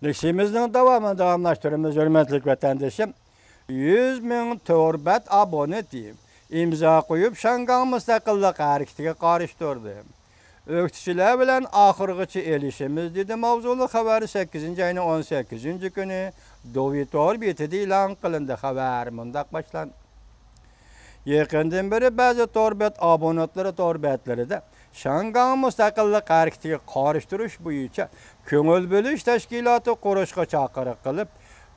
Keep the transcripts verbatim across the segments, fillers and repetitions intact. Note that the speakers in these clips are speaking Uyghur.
لېكسىيىمىزنىڭ داۋامىنى داۋاملاشتۇرىمىز، ھۆرمەتلىك ۋەتەندىشىم. يۈز مىڭ تور بەت ئابونېنتى ئىمزا قويۇپ، شياڭگاڭ مۇستەقىللىق ھەرىكىتىگە قارشى تۇردى. ئۆكتىچىلەر بىلەن ئاخىرغىچە ئېلىشىمىز، دېدى ماۋزۇلۇق خەۋەر سەككىزىنچى ئاينىڭ ئون سەككىزىنچى كۈنى دۇۋى تور بېتىدە ئېلان قىلىندى. خەۋەر مۇنداق باشلاندى. يېقىندىن بېرى بەزى تور بەت ئابونېنتلىرى تور بەتلىرىدە شياڭگاڭ مۇستەقىللىق ھەرىكىتىگە قارشى تۇرۇش بويىچە كۆڭۈل بۆلۈش تەشكىلاتى قۇرۇشقا چاقىرىق قىلىپ،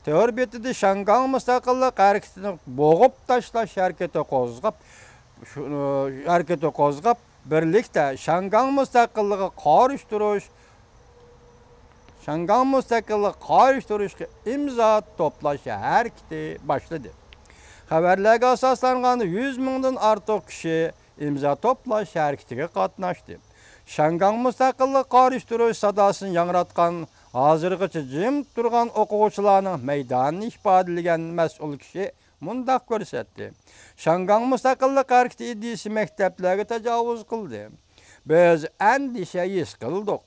تور بېتىدە شياڭگاڭ مۇستەقىللىق ھەرىكىتىنى بوغۇپ تاشلاش ھەرىكىتى قوزغاپ، شۇ، ھەرىكىتى قوزغاپ، بىرلىكتە شياڭگاڭ مۇستەقىللىقىغا قارشى تۇرۇش، شياڭگاڭ مۇستەقىللىقىغا قارشى تۇرۇشقا ئىمزا توپلاش ھەرىكىتى باشلىدى. خەۋەرلەرگە ئاساسلانغاندا، يۈز مىڭدىن ئارتۇق كىشى ئىمزا توپلاش ھەرىكىتىگە قاتناشتى. شياڭگاڭ مۇستەقىللىقىغا قارشى تۇرۇش ساداسىنى ياڭراتقان ھازىرغىچە جىم تۇرغان ئوقۇغۇچىلارنىڭ مەيدانىنى ئىپادىلىگەن مەسئۇل كىشى مۇنداق كۆرسەتتى: شياڭگاڭ مۇستەقىللىق ھەرىكىتى ئىدىيىسى مەكتەپلەرگە تاجاۋۇز قىلدى. بىز ئەندىشە ھېس قىلدۇق.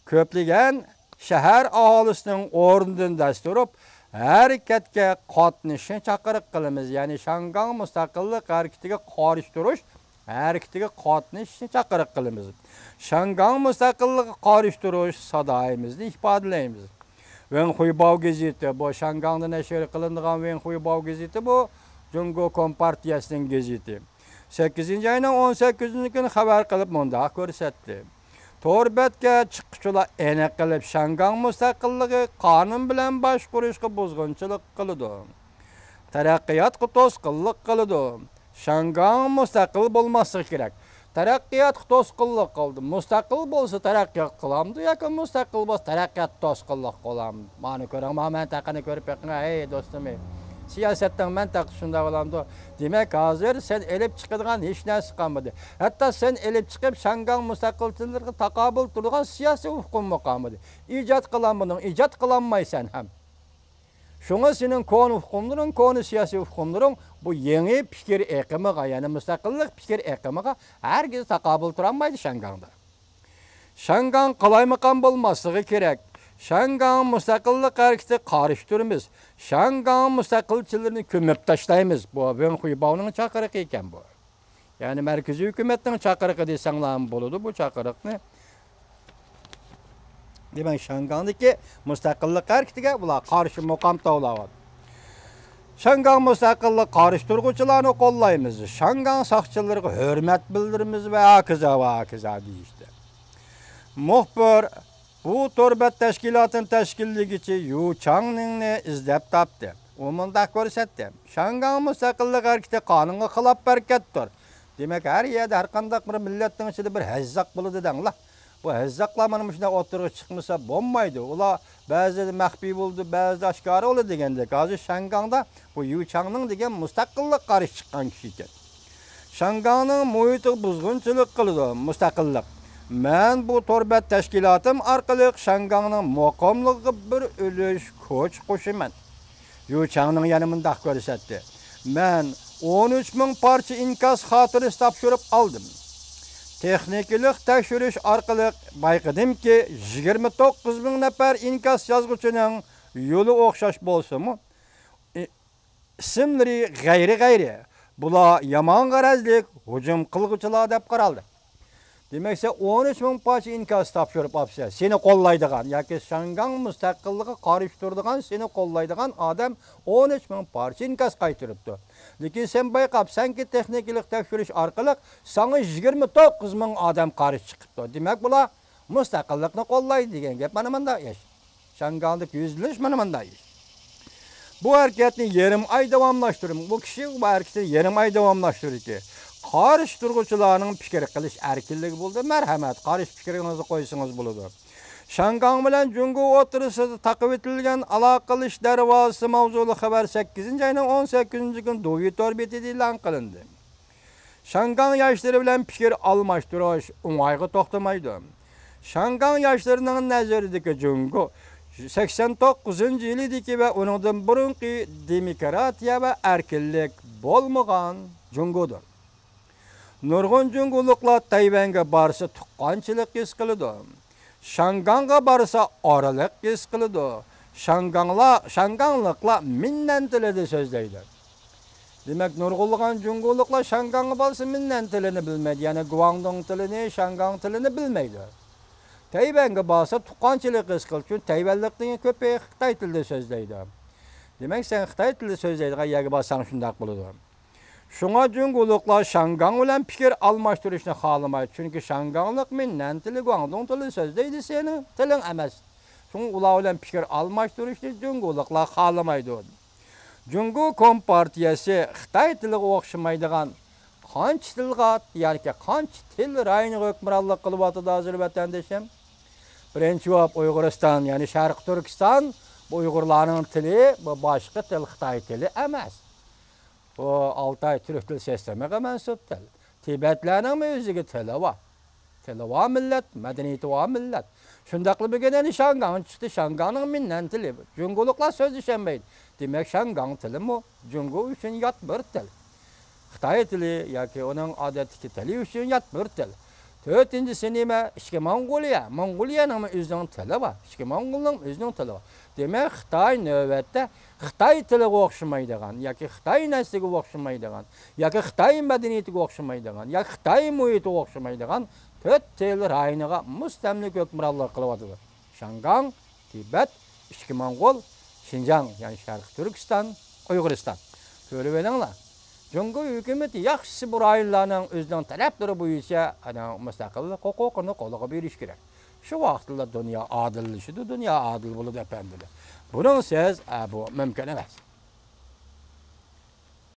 كۆپلىگەن شەھەر ئاھالىسىنىڭ ئورنىدىن دەس تۇرۇپ، ھەرىكەتكە قاتنىشىشنى چاقىرىق قىلىمىز. يەنى شياڭگاڭ مۇستەقىللىق ھەرىكىتىگە قارشى تۇرۇش ھەرىكىتىگە قاتنىشىشنى چاقىرىق قىلىمىز. شياڭگاڭ مۇستەقىللىقىغا قارشى تۇرۇش سادايىمىزنى ئىپادىلەيمىز. ۋېنخۇيباۋ گېزىتى، بۇ شياڭگاڭدا نەشر قىلىنىدىغان ۋېنخۇيباۋ گېزىتى، بۇ جۇڭگو كومپارتىيەسىنىڭ گېزىتى. سەككىزىنچى ئاينىڭ ئون سەككىزىنچى كۈنى خەۋەر قىلىپ مۇنداق كۆرسەتتى: تور بەتكە چىققۇچىلار ئېنىق قىلىپ، شياڭگاڭ مۇستەقىللىقى قانۇن بىلەن باشقۇرۇشقا بۇزغۇنچىلىق قىلىدۇ، تەرەققىياتقا توسقۇنلۇق قىلىدۇ. شياڭگاڭ مۇستەقىل بولماسلىقى كېرەك. تەرەققىياتقا توسقۇنلۇق قىلدى. مۇستەقىل بولسا تەرەققىيات قىلامدۇ ياكى مۇستەقىل بولسا تەرەققىيات توسقۇنلۇق قىلامدۇ؟ مانا كۆرۈڭ، مانا مەنتىقىنى كۆرۈپ بېقىڭ، ھەي دوستۇم، سىياسەتنىڭ مەنتىقىسى شۇنداق بولامدۇ؟ دېمەك، ھازىر سەن ئېلىپ چىقىدىغان ھېچ نەرسە قالمىدى. ھەتتا سەن ئېلىپ چىقىپ، شياڭگاڭ مۇستەقىلچىلىرىغا تاقابىل تۇرىدىغان سىياسىي ئۇقۇممۇ قالمىدى. ئىجاد قىلالمىدىڭ، ئىجاد قىلالمايسەن ھەم. شۇڭا سېنىڭ كونا ئۇقۇملىرىڭ، كونا سىياسىي ئۇقۇملىرىڭ بۇ يېڭى پىكىر ئېقىمىغا، يەنى مۇستەقىللىق پىكىر ئېقىمىغا ھەرگىز تاقابىل تۇرالمايدۇ شياڭگاڭدا. شياڭگاڭ قالايمىقان بولماسلىقى كېرەك. شياڭگاڭ مۇستەقىللىق ھەرىكىتىگە قارشى تۇرىمىز. شياڭگاڭ مۇستەقىلچىلىرىنى كۆمۈپ تاشلايمىز. بۇ ۋېنخۇيباۋنىڭ چاقىرىقى ئىكەن بۇ. يەنى مەركىزىي ھۆكۈمەتنىڭ چاقىرىقى دېسەڭلارمۇ بولىدۇ بۇ چاقىرىقنى. دېمەك، شياڭگاڭدىكى مۇستەقىللىق ھەرىكىتىگە بۇلار قارشى مۇقام توۋلاۋاتىدۇ. شياڭگاڭ مۇستەقىللىق قارشى تۇرغۇچىلارنى قوللايمىز، شياڭگاڭ ساقچىلىرىغا ھۆرمەت بىلدۈرىمىز ۋە ھاكىزا ۋە ھاكىزا دېيىشتى. مۇخبىر بۇ تور بەت تەشكىلاتىنىڭ تەشكىللىگۈچى يۇ چاڭنىڭنى ئىزدەپ تاپتى. ئۇ مۇنداق كۆرسەتتى: شياڭگاڭ مۇستەقىللىق ھەرىكىتى قانۇنغا خىلاپ ھەرىكەتتۇر. دېمەك، ھەر يەردە، ھەر قانداق بىر مىللەتنىڭ ئىچىدە بىر ھەززاق بولىدۇ دەڭلار. بۇ ھەززاقلار مانا مۇشۇنداق ئوتتۇرىغا چىقمىسا بولمايدۇ. ئۇلار بەزىدە مەخپىي بولىدۇ، بەزىدە ئاشكارا بولىدۇ دېگەندەك. ھازىر شياڭگاڭدا بۇ يۇ چاڭنىڭ دېگەن مۇستەقىللىققا قارشى چىققان كىشى ئىكەن. شياڭگاڭنىڭ مۇھىتىغا بۇزغۇنچىلىق قىلىدۇ مۇستەقىللىق. مەن بۇ تور بەت تەشكىلاتىم ئارقىلىق شياڭگاڭنىڭ مۇقىملىقىغا بىر ئۈلۈش كۈچ قوشىمەن. يۇ چاڭنىڭ يەنە مۇنداق كۆرسەتتى: مەن ئون ئۈچ مىڭ پارچە ئىنكاس خاتىرىسى تاپشۇرۇپ ئالدىم. تېخنىكىلىق تەكشۈرۈش ئارقىلىق بايقىدىمكى، يىگىرمە توققۇز مىڭ نەپەر ئىنكاس يازغۇچىنىڭ يولى ئوخشاش بولسىمۇ، ئى-، ئىسىملىرى غەيرىي غەيرىي. بۇلار يامان غەرەزلىك ھۇجۇم قىلغۇچىلار دەپ قارالدى. دېمەك، سەن ئون ئۈچ مىڭ پارچە ئىنكاس تاپشۇرۇپ ئاپسەن، سېنى قوللايدىغان ياكى شياڭگاڭ مۇستەقىللىقىغا قارشى تۇرىدىغان، سېنى قوللايدىغان ئادەم ئون ئۈچ مىڭ پارچە ئىنكاس قايتۇرۇپتۇ. لېكىن سەن بايقاپسەنكى، تېخنىكىلىق تەكشۈرۈش ئارقىلىق ساڭا يىگىرمە توققۇز مىڭ ئادەم قارشى چىقىپتۇ. دېمەك، بۇلار مۇستەقىللىقنى قوللايدۇ دېگەن گەپ مانا مۇنداق ئىش. شياڭگاڭدىكى يۈزلىنىش مانا مۇنداق ئىش. بۇ ھەرىكەتنى يېرىم ئاي داۋاملاشتۇرىمىز. بۇ كىشى بۇ ھەرىكىتىنى يېرىم ئاي داۋاملاشتۇردى. قارشى تۇرغۇچىلارنىڭ پىكىر قىلىش ئەركىنلىكى بولىدۇ. مەرھەمەت، قارشى پىكرىڭىزنى قويسىڭىز بولىدۇ. شياڭگاڭ بىلەن جۇڭگو ئوتتۇرىسىدا تاقىۋېتىلگەن ئالاقىلىشىش دەرۋازىسى ماۋزۇلۇق خەۋەر سەككىزىنچى ئاينىڭ ئون سەككىزىنچى كۈنى دۇۋى تور بېتىدە ئېلان قىلىندى. شياڭگاڭ ياشلىرى بىلەن پىكىر ئالماشتۇرۇش ئوڭايغا توختىمايدۇ. شياڭگاڭ ياشلىرىنىڭ نەزىرىدىكى جۇڭگو سەكسەن توققۇزىنچى يىلىدىكى ۋە ئۇنىڭدىن بۇرۇنقى دېموكراتىيە ۋە ئەركىنلىك بولمىغان جۇڭگودۇر. نۇرغۇن جۇڭگولۇقلار تەيۋەنگە بارسا تۇغقانچىلىق ھېس قىلىدۇ. شياڭگاڭغا بارسا ئارىلىق ھېس قىلىدۇ. شاڭگاڭلار، شاڭگاڭلىقلار مىننەن تىلىدا سۆزلەيدۇ. دېمەك، نۇرغۇنلىغان جۇڭگولۇقلار شاڭگاڭغا بارسا مىننەن تىلىنى بىلمەيدۇ، يەنى گۇاڭدۇڭ تىلىنى، شاڭگاڭ تىلىنى بىلمەيدۇ. تەيۋەنگە بارسا تۇغقانچىلىق ھېس قىلىش ئۈچۈن تەيۋەنلىقنىڭ كۆپى خىتاي تىلىدا سۆزلەيدۇ. دېمەك، سەن خىتاي تىلىدا سۆزلەيدىغان يەرگە بارساڭ شۇنداق بولىدۇ. شۇڭا جۇڭگولۇقلار شاڭگاڭ بىلەن پىكىر ئالماشتۇرۇشنى خالىمايدۇ، چۈنكى شاڭگاڭلىق مىننەن تىلى، گۇاڭدۇڭ تىلى سۆزلەيدۇ، سېنىڭ تىلىڭ ئەمەس. شۇڭا ئۇلار بىلەن پىكىر ئالماشتۇرۇشنى جۇڭگولۇقلار خالىمايدۇ. جۇڭگو كومپارتىيەسى خىتاي تىلىغا ئوخشىمايدىغان قانچە تىلغا ياكى قانچە تىل رايونىغا ھۆكۈمرانلىق قىلىۋاتىدۇ ھازىر، ۋەتەندىشىم؟ بىرىنچى بولۇپ ئۇيغۇرىستان، يەنى شەرقىي تۈركىستان، بۇ ئۇيغۇرلارنىڭ تىلى، بۇ باشقا تىل، خىتاي تىلى ئەمەس. بۇ ئالتاي تۈرك تىل سىستېمىغا مەنسۇپ تىل. تىبەتلەرنىڭمۇ ئۆزىگە تىلى بار. تىلى بار مىللەت، مەدەنىيىتى بار مىللەت. شۇنداقلا بۈگۈن يەنە شاڭگاڭ چىقتى، شاڭگاڭنىڭ مىننەن تىلى. جۇڭگولۇقلار سۆزلىشەلمەيدۇ. دېمەك، شاڭگاڭ تىلىمۇ جۇڭگو ئۈچۈن يات بىر تىل. خىتاي تىلى ياكى ئۇنىڭ ئادەتتىكى تىلى ئۈچۈن يات بىر تىل. تۆتىنچىسى نېمە؟ ئىچكى موڭغۇلىيە. موڭغۇلىيەنىڭمۇ ئۆزىنىڭ تىلى بار. ئىچكى موڭغۇلنىڭ ئۆزىنىڭ تىلى بار. دېمەك، خىتاي نۆۋەتتە خىتاي تىلىغا ئوخشىمايدىغان ياكى خىتاي نەسلىگە ئوخشىمايدىغان ياكى خىتاي مەدەنىيىتىگە ئوخشىمايدىغان ياكى خىتاي مۇھىتىغا ئوخشىمايدىغان تۆت تىل رايونىغا مۇستەملىكە ھۆكۈمرانلىق قىلىۋاتىدۇ. شاڭگاڭ، تىبەت، ئىچكى موڭغۇل، شىنجاڭ، يەنى شەرقىي تۈركىستان، ئۇيغۇرىستان. كۆرۈۋېلىڭلار. جۇڭگو ھۆكۈمىتى ياخشىسى بۇ رايونلارنىڭ ئۆزىنىڭ تەلەپلىرى بويىچە ئانا مۇستەقىللىق ھوقۇقىنى قولىغا بېرىشى كېرەك. شۇ ۋاقىتلا دۇنيا ئادىللىشىدۇ، دۇنيا ئادىل بولىدۇ، ئەپەندىلەر. بۇنىڭسىز، ئە، بۇ مۇمكىن ئەمەس.